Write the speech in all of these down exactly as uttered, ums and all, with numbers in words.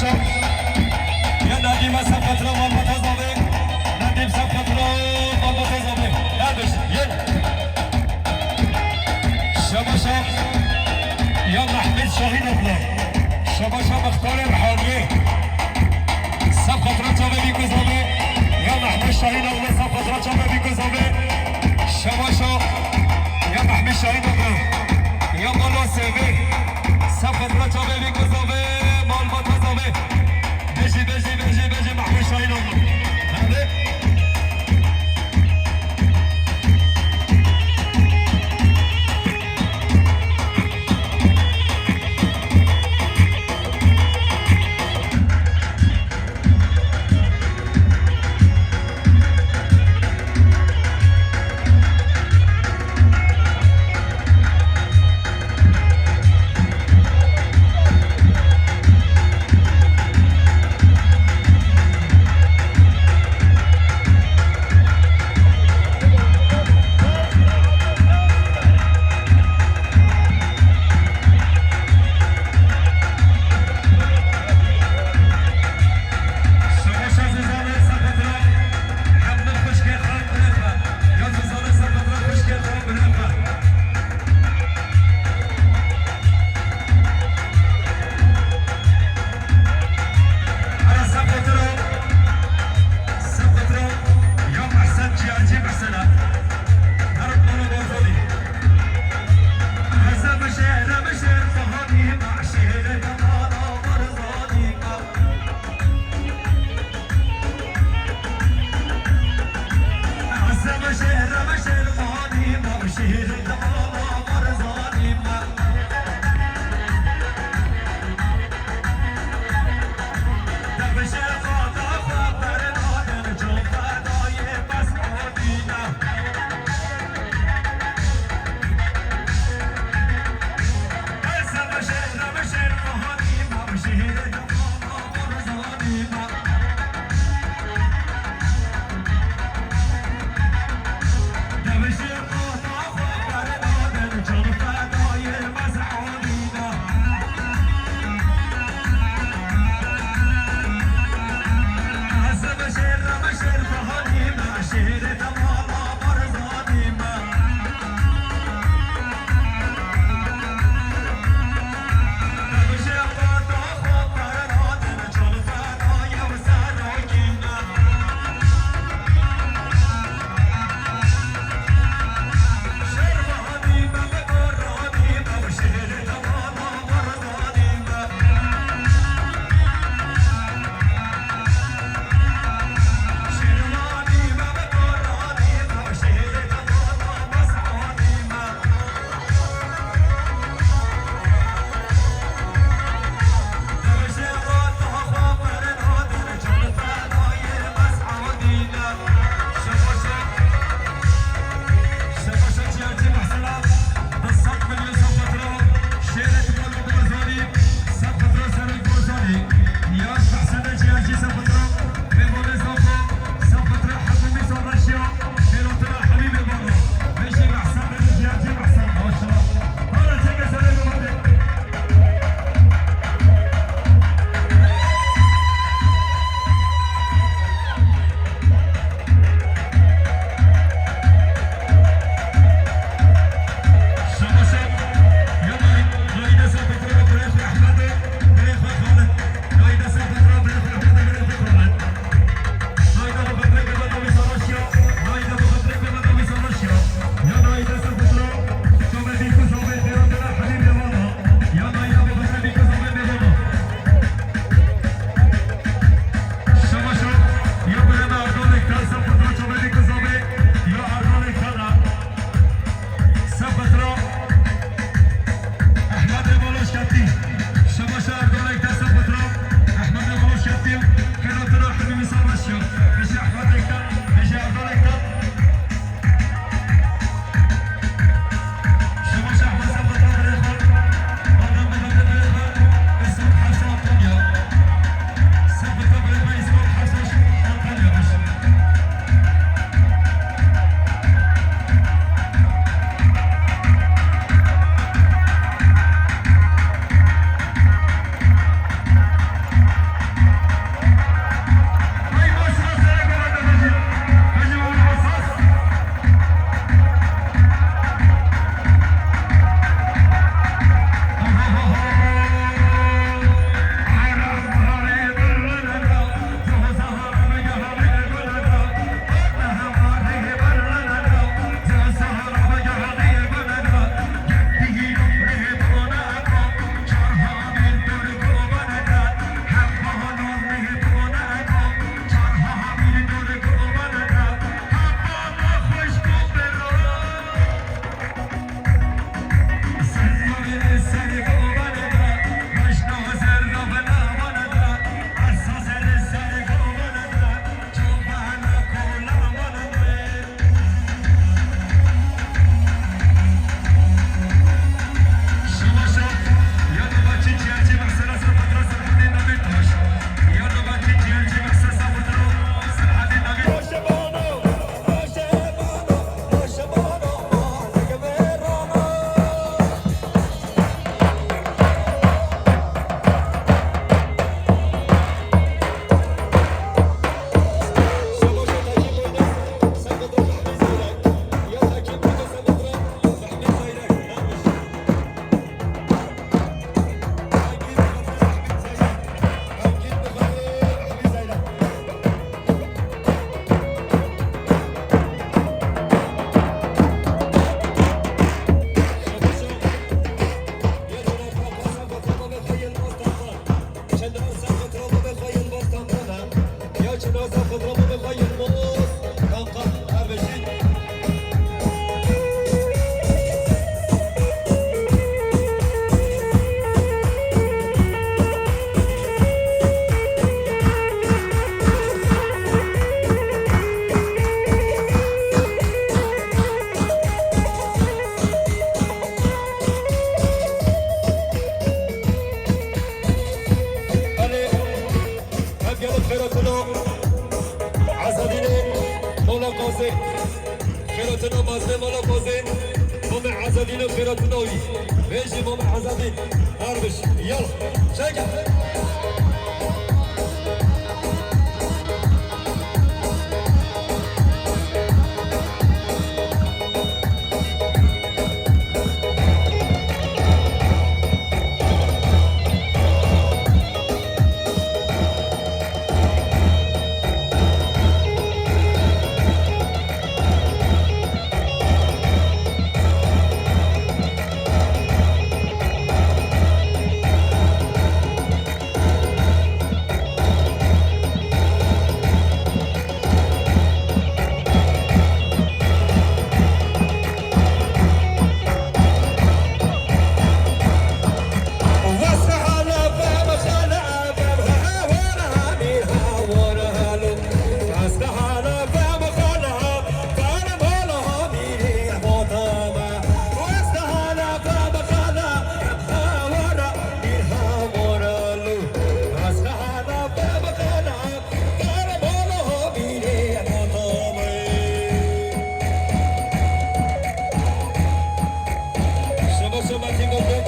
Ya Nedîm, sef xatir malbata zavê. Nedîm, sef xatir malbata zavê. Her beş, yel. Şebaşa ya Mehmet Şahin abla. Şebaşa Mextarê Rihaniyê. Sef xatir çavê bî ku zavê. Ya Mehmet Şahin abla, sef xatir çavê bî ku zavê. Şebaşa ya Mehmet Şahin abla. Ya mala sevê. Sef xatir çavê bî ku zavê. Malbata zavê. Bêjî, bêjî, bêjî, bêjî, Mehmet Şahin abla. Hadi. Mala Kozê, Mamê Ezadîn û Xêratîn dawî. Vêjî Mamê Ezadîn. Erbiş. Yala. Çeke. Şema şema tîm Gulbek.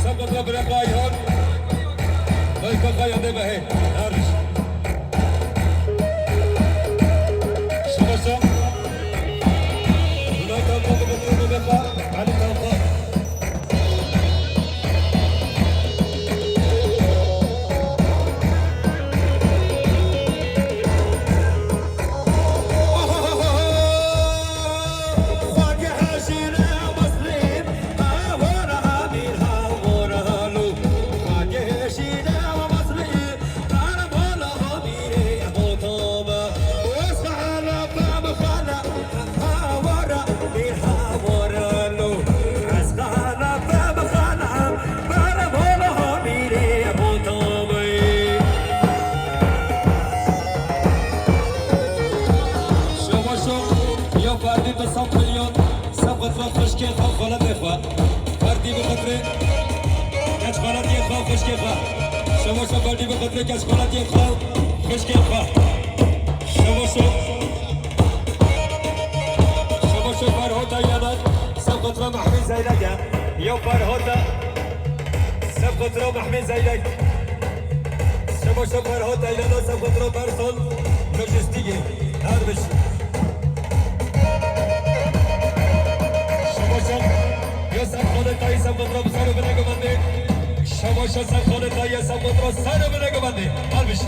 Saqata bira Kayhan. Vay Kayhan de behe. Erdiş. Şema şema. Bunlar tam kapı kapı kapı. Ali Kapı. Şebaşo ya ferdî bi sed milyon, sed qetre xwişkê xwe, xeletê xwe. Ferdî bi qetre keç xeletiyê xwe, xwişkê xwe. Şebaşo ferdî bi qetre keç xeletiyê xwe, xwişkê xwe. Şebaşo. Şebaşo Ferhota Yanar, sed qetre Mehmî Zeylek e. Ya Ferhota, sed qetre Mehmî Zeylek. Şebaşo Ferhota Yanar, sed qetre Berson, lojistikê. Her biş. Şebaşo, ya sed qetre Tayî, sed qetre bi ser û binê gumendê. Şebaşo sed qetre Tayî, sed qetre ser û binê gumendê. Her biş.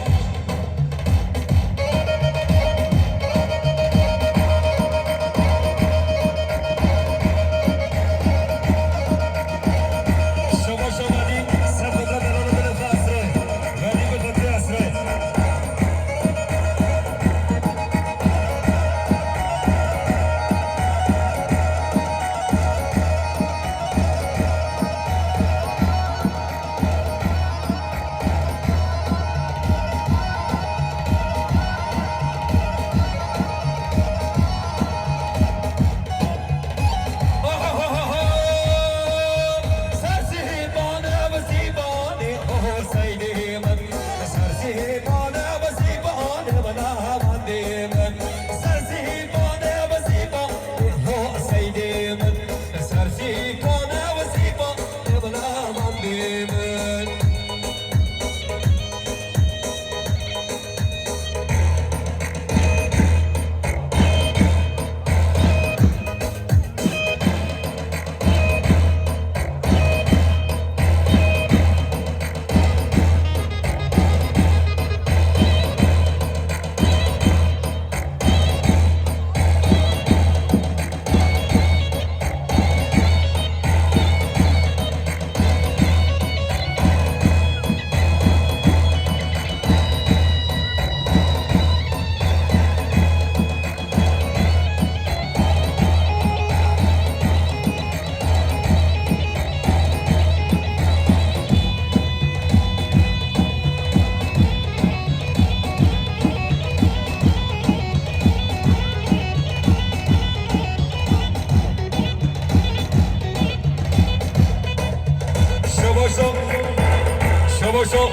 Şebaşo, Şebaşo.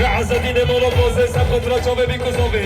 Ya Ezedînê Molokozê, sed qetre çavê bî kuzovê.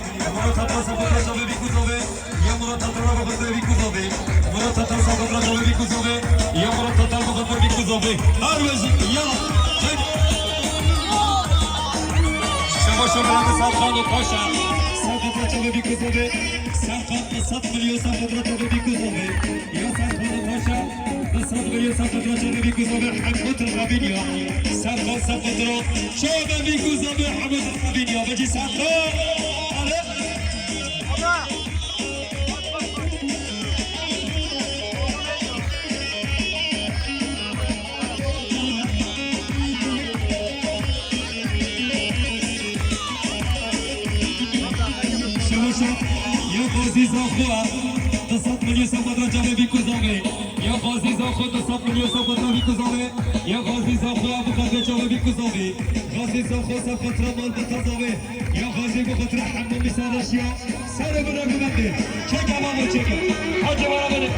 Murat Hakan Sakotra çavê Bîkûzovê. Ya Murat Hakan Sakotra Bîkûzovê. Murat Hakan Sakotra çavê Bîkûzovê. Ya Murat Hakan Sakotra Bîkûzovê. Her wejî, yala. Çek. Şebaş Murat Sakotra Paşa. Sakotra çavê Bîkûzovê. Sakotra sed milyon Sakotra çavê Bîkûzovê. Ya Sakotra Paşa. Sed milyon Sakotra çavê Bîkûzovê Hemût Rabînya. Serkan Sakotra çavê Bîkûzovê Hemût Rabînya. Vecî Serkan. Ale. Şebaş. Ya Gazî Zaxo. Du sed milyon Sakotra çavê Bîkûzovê. Ya Gazî Zaxo, du sed milyon Sakotra Bîkûzovê. Ya Gazî Zaxo, Abu Qadê çavê Bîkûzovê. Gazî Zaxo, Sakotra mal bi tazavê. Ya Gazî bi xatir Hemû Mîsadaşiya. Serê bine bibende. Çek ama bu çek. Hadi bana beni.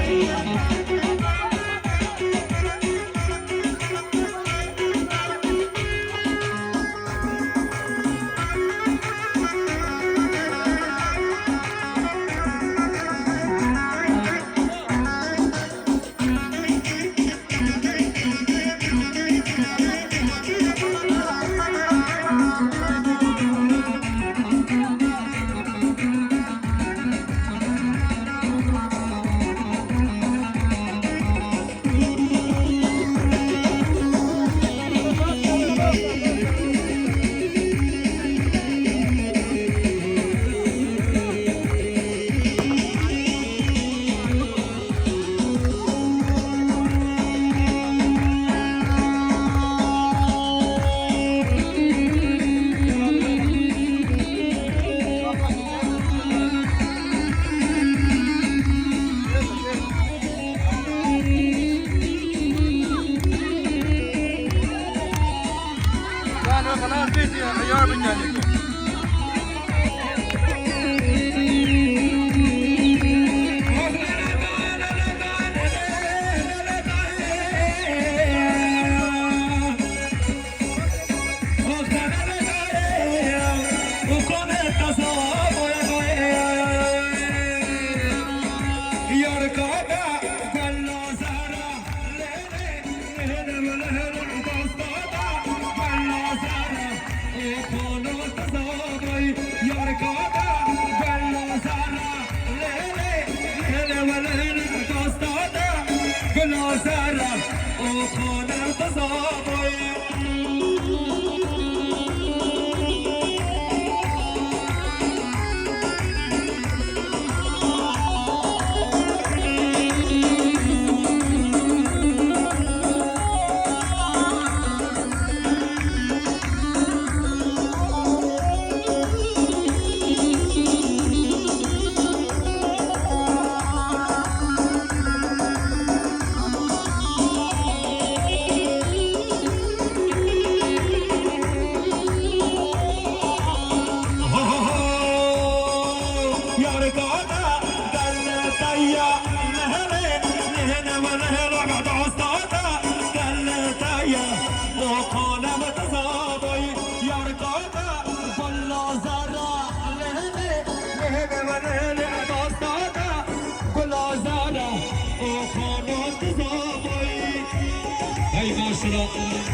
Hey maşallah,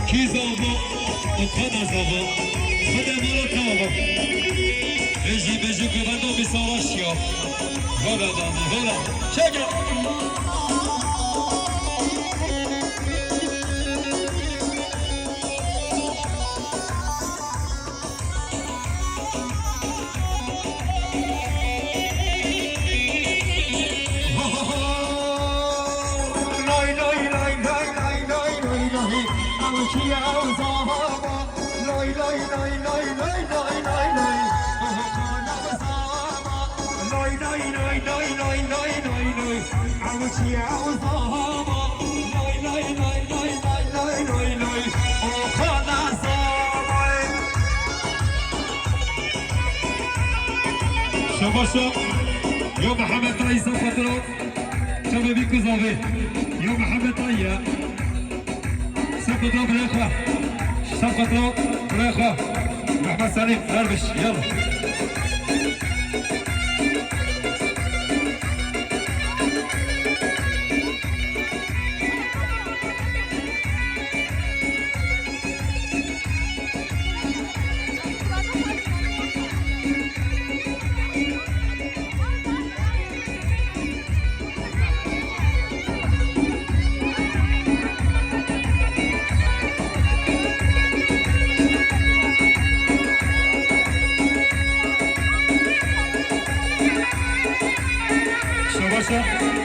kî zava, o kana zava, xwedê mala te ava. Bejî, bejî, govendo bi savaş ya. Hola baba, hola. Çeke. Şabaşa. Yo Mihemed Tay, sefetro. Çavê vî kuzavê. Yo Mihemed Tay ya. Sefetro birê xwe. Sefetro birê xwe. Mehmet Selim, derviş, yalla. Şabaşa.